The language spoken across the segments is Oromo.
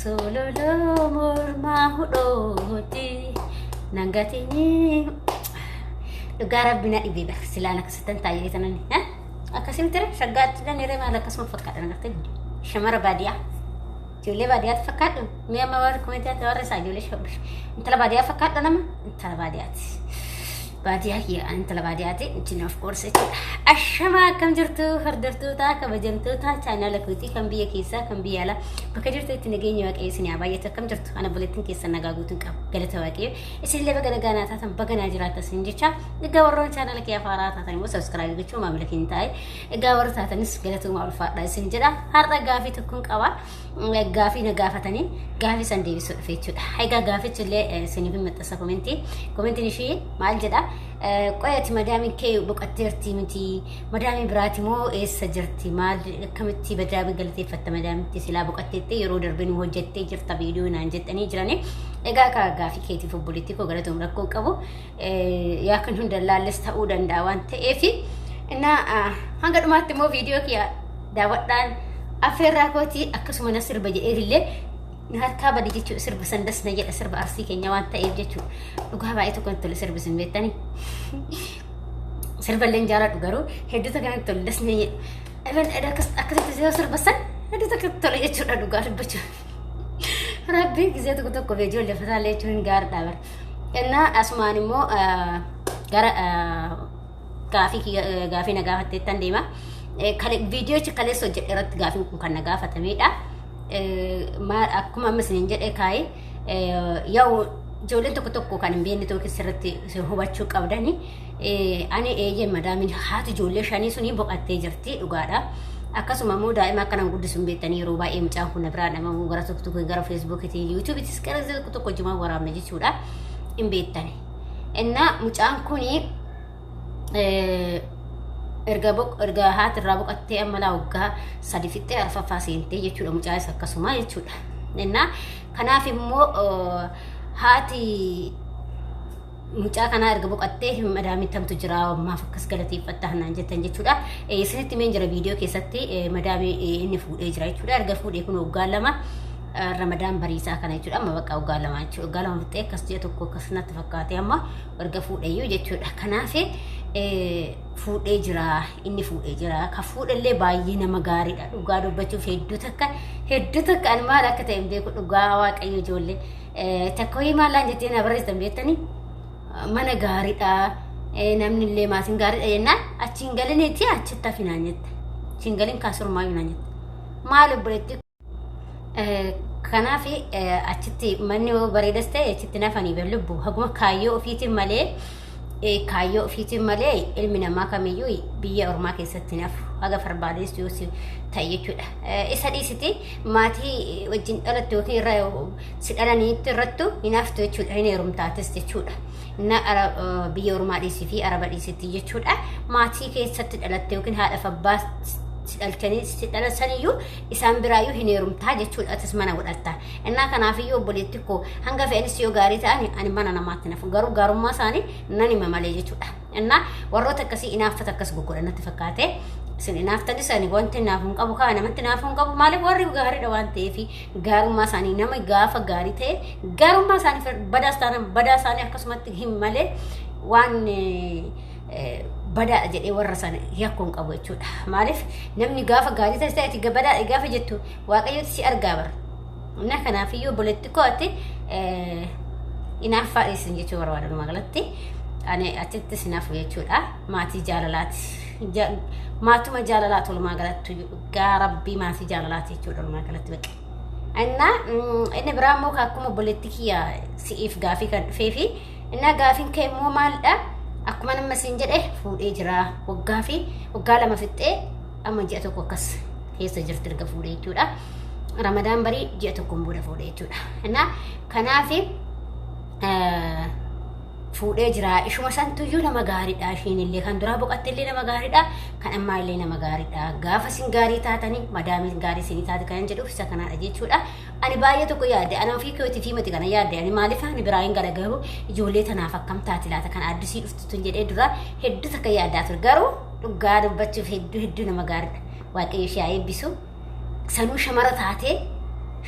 Sololoo mormaa hudhooti nangatinii. Dhugaa rabbi na dhibee bara silaan akkasittan taa'ee tanan akkasitti shaggaatti dhaniree maal akkasuma fakkaata nagartee shamara baadiyaa. Ijoollee baadiyyaatti fakkaadhu. Mee amma warri komeetiyaatti warri isaa ijoollee intala baadiyyaa fakkaadhu nama intala baadiyyaati. Baadiyyaa kiyya intala baadiyyaati intin of course jechuudha. Ashamaa, akkam jirtu hordoftoota kabajamtoota chaanaala kootii kan biyya keessaa kan biyya alaa bakka jirtu itti nageenya Waaqayyo isin haa baay'atu. Akkam jirtu? Ana bulettiin keessan nagaa guutuun qaba, galata Waaqayyo. Isinillee baga nagaa naa taatan, baga naa jiraata isin jecha. Egaa warroon chaanaala kiyya haaraa taatan immoo subscribe gochuu maamila keenya ta'e, egaa warra taatanis galatooma, ulfaadha isin jedha. Har'a gaafii tokkoon qaba. Gaafii na gaafatanii gaafii san deebisuu dhufe jechuudha. Egaa gaafichi illee isiniif hin maxxansa komentii. Komentiin ishii maal jedha? Qoyati madaamiin kee boqotteerti miti, madaamii biraati moo eessa jirti? Maal, akkamitti madaamii galateeffatta? Madaamitti silaa boqotteetti yeroo darbe nu hojjettee jirta viidiyoo naan jettanii jirani. Egaa akka gaafii keetiif obboleettii koo galatoom, rakkoo qabu. Yaa kan hunda laalles ta'uu danda'a waan ta'eef. Innaa hanga dhumaatti immoo viidiyoo kiyya daawwadhaan affeerraa kootii. Akkasuma na sirba jedheetillee na harkaa bade jechuudha. Sirba sandas na jedha, sirba Arsii keenya waan ta'eef jechuudha. Dhugaa baay'ee tokko tole sirbi sin beektanii. Sirba illee jaaladhu garuu hedduu takka natti tole, das na jedha. Akkasitti yoo sirba san hedduu takka tole jechuudha, dhugaa dubbachuu. Rabbi gisee tokko tokko ijoollee fataallee jechuun gaariidha bara. Innaa asumaan immoo gara gaafii gaafii na gaafatteettan deema. Viidiyoochi kaleessa hojjedhe irratti gaafiin kun kan na gaafatamedha. Akkuma amma isiniin jedhe kaa'e, yaa'u ijoolleen tokko tokko kan hin beekne tokko sirriitti hubachuu qabdani. Ani eeyyee, madaamiin haati ijoollee shanii suni boqottee jirti, dhugaadha. Akkasuma immoo daa'ima akkanaan guddisu hin beektanii, yeroo baay'ee mucaan kun na biraa dhamamu gara tokko tokko gara Feesbuukiitiin Yuutuubiitis gara tokko tokko jimaa waraabna jechuudha. Hin beektani. Innaa mucaan kuni erga haati irraa boqottee amma laa waggaa 3 fixxee arfaffaa seentee jechuudha, mucaa isa akkasuma jechuudha. Innaa kanaaf immoo haati mucaa kanaa erga boqottee hin madaamittamtu jira, maaf akkas galateeffatta naan jettan jechuudha. Isinitti meen jira viidiyoo keessatti, madaamii inni fuudhee jira jechuudha. Erga fuudhee kun waggaa 2 Ramadaan bariisaa kana jechuudha. Amma bakka waggaa 2 jechuudha. Waggaa 2 fixxee akkas ji'a tokko akkas natti fakkaate amma erga fuudheeyyuu jechuudha. Kanaaf fuudhee jira, inni fuudhee jira. Ka fuudhellee baay'ee nama gaariidha. Dhugaa dubbachuuf hedduu takka hedduu takka ani maal akka ta'e hin beeku, dhugaa Waaqayyo. Ijoollee takka wayii maalaan jettee na barreessitan beektanii, mana gaariidha, namni illee maatiin gaariidha jennaan achiin galiniiti achitti hafinaan jette. Achiin galin kaasurmaayyuu naan jette. Maal obboleettii? Kanaaf achitti manni yoo bareedas ta'e achitti nafanii lubbu haguma kaayyoo ofiitiin malee, kaayyoo ofiitiin malee ilmi namaa kamiyyuu biyya ormaa keessatti nafu haga barbaadees yoo ta'e jechuudha. Isa dhiisiti, maatii wajjin dhalatte yookiin irra si dhalaniitti irrattu hin haftu jechuudha, hin heerumtaatis jechuudha. Na biyya ormaa dhiisii fi araba dhiisitti jechuudha. Maatii keessatti dhalatte yookiin haadha abbaa si dhalchanii si dhalasaniyyuu isaan biraayyuu hin heerumtaa jechuudha, atis mana godhatta. Innaa kanaafiyyuu obboleetti koo, hanga fe'anis yoo gaarii ta'an ani mana namaatti nafu, garuu gaarummaa isaanii nan hima malee jechuudha. Innaa warroota akkasii inaaffata akkas goggodha natti fakkaate. Isin inaaftanis ani wanti naaf hin qabu, kaa namatti naaf hin qabu. Maaliif? Warri gaariidha waan ta'eef gaarummaa isaanii, nama gaafa gaarii ta'e gaarummaa isaanii badaas taanaan badaa isaanii akkasumatti hin malee waan badaadha jedhee warra sana yakkuu hin qabu jechuudha. Maaliif? Namni gaafa gaarii ta'e ta'e badaadha gaafa jettu Waaqayyooti si argaa bara. Innaa kanaafiyyuu obboleetti koo, ati inaaffaa dhiisin jechuu barbaada walumaa galatti. Ani achitti sinafu jechuudha. Maatii jaalalaati. Maatuma jaalalaati walumaa galatti, dhugaa rabbii maatii jaalalaati jechuudha walumaa galatti baqa. Innaa inni biraa immoo akkuma obboleetti kiyya si'iif gaafii kan dhufee fi innaa gaafiin kee immoo maalidha? Akkuma nama siin jedhe fuudhee jira, waggaa fi waggaa 2 fixxee amma ji'a tokko akkas keessa jirti erga fuudhee jechuudha. Ramadaan barii ji'a tokkoon booda fuudhee jechuudha. Innaa kanaaf fuudhee jira. Ishuma santuyyuu nama gaariidha. Ishiin illee kan duraa boqotte illee nama gaariidha. Kan ammaa illee nama gaariidha. Gaafa isin gaarii taatanii madaamiin gaarii isinii taate kan jedhuuf isa kanaadha jechuudha. Ani baay'ee tokko yaadde, ana ofii kootii fi miti kana yaadde. Ani maaliif ani biraa hin gala, garuu ijoollee tanaaf akkam taati laata kan addisii dhuftu tun jedhee dura hedduu takka yaaddaa ture. Garuu dhugaa dubbachuuf hedduu hedduu nama gaariidha. Waaqayyo ishee haa eebbisu. Sanuu shamara taatee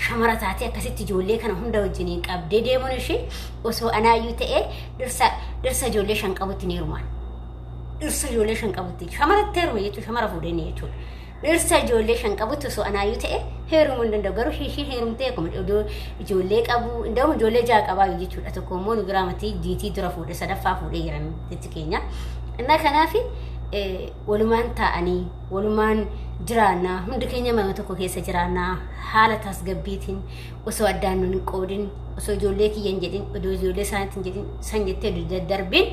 shamara taatee akkasitti ijoollee kana hunda wajjiniin qabdee deemuun ishee osoo anaayyuu ta'ee dhirsa dhirsa ijoollee 5 qabutti ni heerumaan. Dhirsa ijoollee 5 qabutti shamaratti heeruma jechuudha shamara fuudhanii jechuudha. Dhirsa ijoollee 5 qabutti osoo anaayyuu ta'e heerumuu hin danda'u garuu isheen heerumtee akkuma ijoollee qabu inda'uun ijoollee 6 qabaa jechuudha tokko immoo nu biraa matii diitii dura fuudhe sadaffaa fuudhee jiran jechi keenya. Innaa kanaaf walumaan taa'anii walumaan jiraannaa hundi keenya mana tokko keessa jiraannaa haala tasgabbiitiin osoo addaan nun hin qoodin osoo ijoollee kiyya hin jedhin odoo ijoollee isaaniitti hin jedhin san jettee daddarbin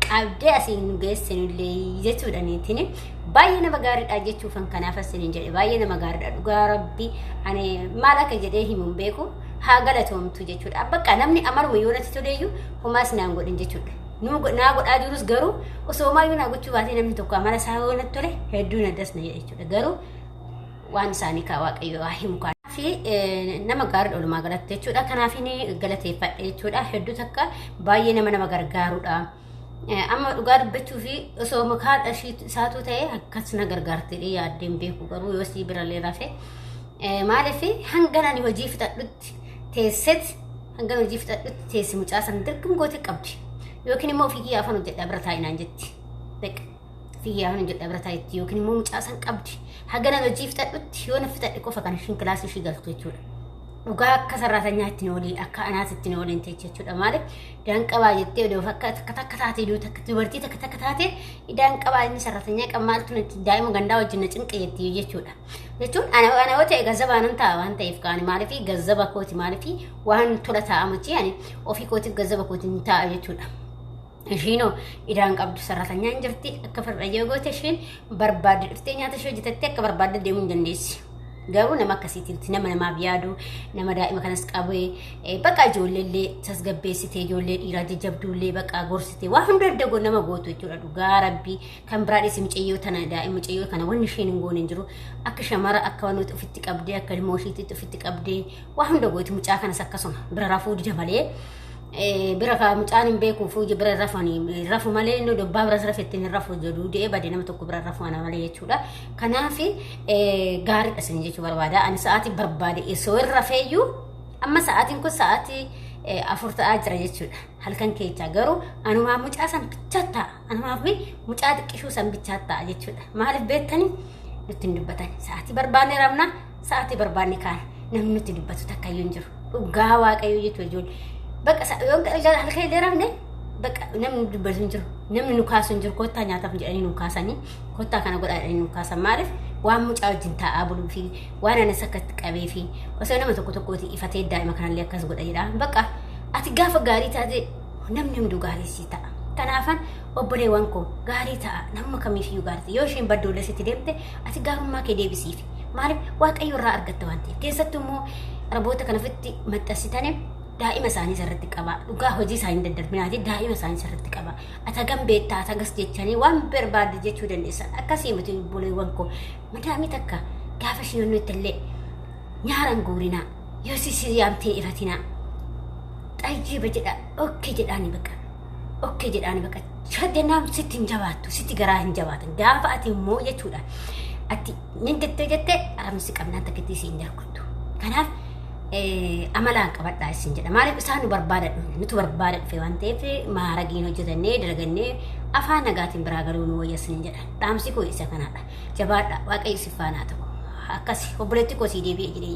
qabdee asiin nu geessinullee jechuudha niitiin baay'ee nama gaariidha jechuufan kanaaf asiniin jedhe baay'ee nama gaariidha dhugaa rabbi ani maal akka jedhee himu hin beeku haa galatoomtu jechuudha bakka namni amaluma yoo natti toleeyyuu homaas naan godhin jechuudha nuu naa godhaa jirus garuu osoo homaayyuu naa gochuu baatee namni tokko amala isaa yoo natti tole hedduu na das na jedha jechuudha garuu waan isaanii kaa waaqayyo waa himu kaa fi nama gaarii oolumaa galatti jechuudha. Kanaaf inni galateeffadhe jechuudha. Hedduu takka baay'ee nama nama gargaarudha. Amma dhugaa dubbachuu fi osoo makaa isaatuu ta'e akkas na gargaarte yaaddeen beeku garuu yoo sii birallee rafe. Maaliif hangan ani hojii fixadhutti teesset hangan hojii fixadhutti teessi mucaa sana dirqama gootee qabdi. Yookiin immoo ofii kiyyaa afaan hojjedhaa bira taa'inaan jetti. Fiyyaa afaan hojjedhaa bira taa'itti yookiin immoo mucaa san qabdi. Haganan hojii fixadhutti yoo na fixadhe qofa kan ishiin kilaasii ishii galtu jechuudha. Dhugaa akka sarraatanyaa ittiin olii akka anaas ittiin oliin ta'e jechuudha. Maaliif daanqabaa jettee odoo akka takka takka taate iddoo takka dubartii takka takka taate daanqabaa inni sarraatanyaa qaba maaltu natti daa'ima gandaa wajjin na cinqe jetti jechuudha. Jechuun ana ana yoo ta'e gazzabaa nan ta'a waan ta'eef kaani maaliif gazzaba kooti maaliif waan tola ta'a miti ani ofii kootiif gazzaba kootiin ta'a jechuudha. Ishiinoo idaan qabdu sarratanyaan jirti akka farda goote ishiin barbaadde dhuftee nyaata ishee hojjetattee akka barbaadde deemuu hin dandeessi. Garuu nama akkasiitiin nama namaaf yaadu nama daa'ima kanas qabee bakka ijoolleellee tasgabbeessitee ijoollee dhiiraa jajjabduullee bakka gorsitee waa hunda adda nama gootu jechuudha dhugaa rabbii kan biraa dhiisi mucayyoo tana daa'ima mucayyoo kana wanni isheen hin goone hin jiru akka shamara akka wantoota ofitti qabdee akka ilmoo ishiitti ofitti qabdee waa hunda gooti mucaa kanas akkasuma bira rafuu dida malee bira kaa mucaan hin beeku fuuji bira rafani rafu malee inni dobbaa biras rafetti hin rafu jedhu du'ee bade nama tokko bira rafu ana malee jechuudha. Kanaaf gaariidha isin jechuu barbaada. Ani sa'aatii barbaade osoo hin rafeeyyuu amma sa'aatiin kun sa'aatii 4 ta'aa jira jechuudha. Halkan keessaa garuu anumaa mucaa san bichaa ta'a. Anumaa fi mucaa xiqqishuu san bichaa ta'a jechuudha. Maaliif beektanii nutti hin dubbatan. Sa'aatii barbaanne rafna sa'aatii barbaanne kaana namni nutti dubbatu takka iyyuu hin jiru. Dhugaa waaqayyoo jechuudha ijoollee. Bakka yoo halkan illee rafne bakka namni nu dubbatu hin jiru. Namni nu kaasu hin jiru. Kottaa nyaataaf jedhanii nu kaasanii kottaa kana godhaa jedhanii nu kaasan maaliif waan mucaa wajjin taa'aa buluu fi waan anis akkatti qabee fi osoo nama tokko tokkooti ifatee daa'ima kanallee akkas godha jedha. Bakka ati gaafa gaarii taate namni hunduu gaarii sii ta'a. Kanaafan obboleewwan koo gaarii ta'a nama kamiifiyyuu gaarii ta'a. Yoo isheen baddoollee sitti deemte ati gaarummaa kee deebisiif. Maaliif waaqayyo irraa argatta waan ta'eef. Keessattuu immoo raboota kana ofitti maxxansitanii daa'ima isaanii sirriitti qaba. Dhugaa hojii isaanii daddarbinaati daa'ima isaanii sirriitti qaba. Ati hagam beektaa ati hagas jechanii waan barbaadde jechuu dandeessan. Akkasii miti obboleewwan koo. Madaamii takka gaafa isheen onnetti illee nyaaran guurinaa. Yoo si yaamtee ifatinaa. Xayyiba jedha okkee jedhaani baqa. Okkee jedhaani baqa. Jennaan sitti hin jabaattu sitti garaa hin jabaatan. Gaafa ati immoo jechuudha. Ati nin jettee jettee aramsi qabnaan takkitti siin jarkuttu. Kanaaf amalaan qabadhaa isin jedha. Maaliif isaan nu barbaada dhufe nutu barbaada dhufe waan ta'eef maaragiin hojjetannee dalagannee afaan nagaatiin biraa galuu nu wayya isin jedha. Dhaamsi koo isa kanaadha. Jabaadha waaqayyo si faanaa ta'u. Akkasi obboleetti koo sii deebi'e jedhee.